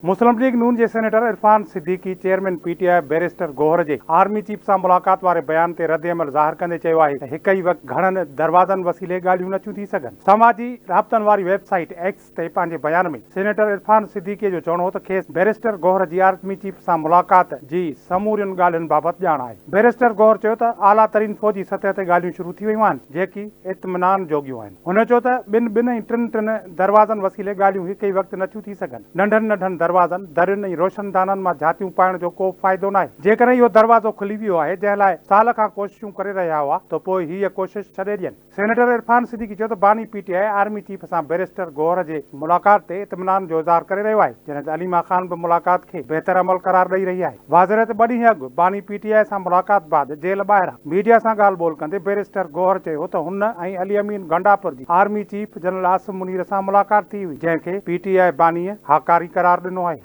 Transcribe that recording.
مسلم league نون جي senator Irfan Siddiqui chairman P T I barrister Gohar جي army chief سان ملاقات واري بيان تي ردعمل ظاهر ڪندي چيو آهي ته هڪ ئي وقت گهڻن دروازن وسيلي ڳالهيون نٿيون ٿي سگهن. سماجي رابطن واري ويب سائيٽ ايڪس تي پنهنجي بيان ۾ سينيٽر عرفان صديقي جو چوڻ هو ته کيس بئريسٽر گوهر جي آرمي چيف سان ملاقات جي سمورين ڳالهين بابت ڄاڻ آهي. بئريسٽر گوهر چيو ته اعليٰ ترين فوجي سطح تي ڳالهيون شروع ٿي ويون آهن جيڪي اطمينان جوڳيون آهن. هن چيو ته ٻن ٻن ۽ ٽن ٽن دروازن وسيلي ڳالهيون هڪ ئي وقت نٿيون ٿي سگهن. ننڍن ننڍن دروازن، درين ۽ روشن دانن مان جهاتيون پائڻ جو ڪو فائدو ناهي. جيڪڏهن اهو دروازو کلي ويو آهي، جنهن لاء سال کان ڪوششون ڪري رهيا هئا ته پوء هيء ڪوشش ڇڏي ڏين. سينيٽر عرفان صديقي چيو ته باني P T I army chief سان بئريسٽر گوهر جي ملاقات تي اطمينان جو اظهار ڪري رهيو آهي، جڏهن ته عليما خان به ملاقات کي بهتر عمل قرار ڏئي رهي آهي. واضح رهي ته ٻه ڏينهن اڳ باني پي ٽي آء سان ملاقات بعد جيل ٻاهران ميڊيا سان ڳالهه ٻولهه ڪندي بئريسٽر گوهر چيو ته هن ۽ علي امين گنڊاپور جي army chief general Asim Munir سان ملاقات ٿي هئي جنهن کي پي ٽي آء بانيء هاڪاري قرار ڏنو آهي.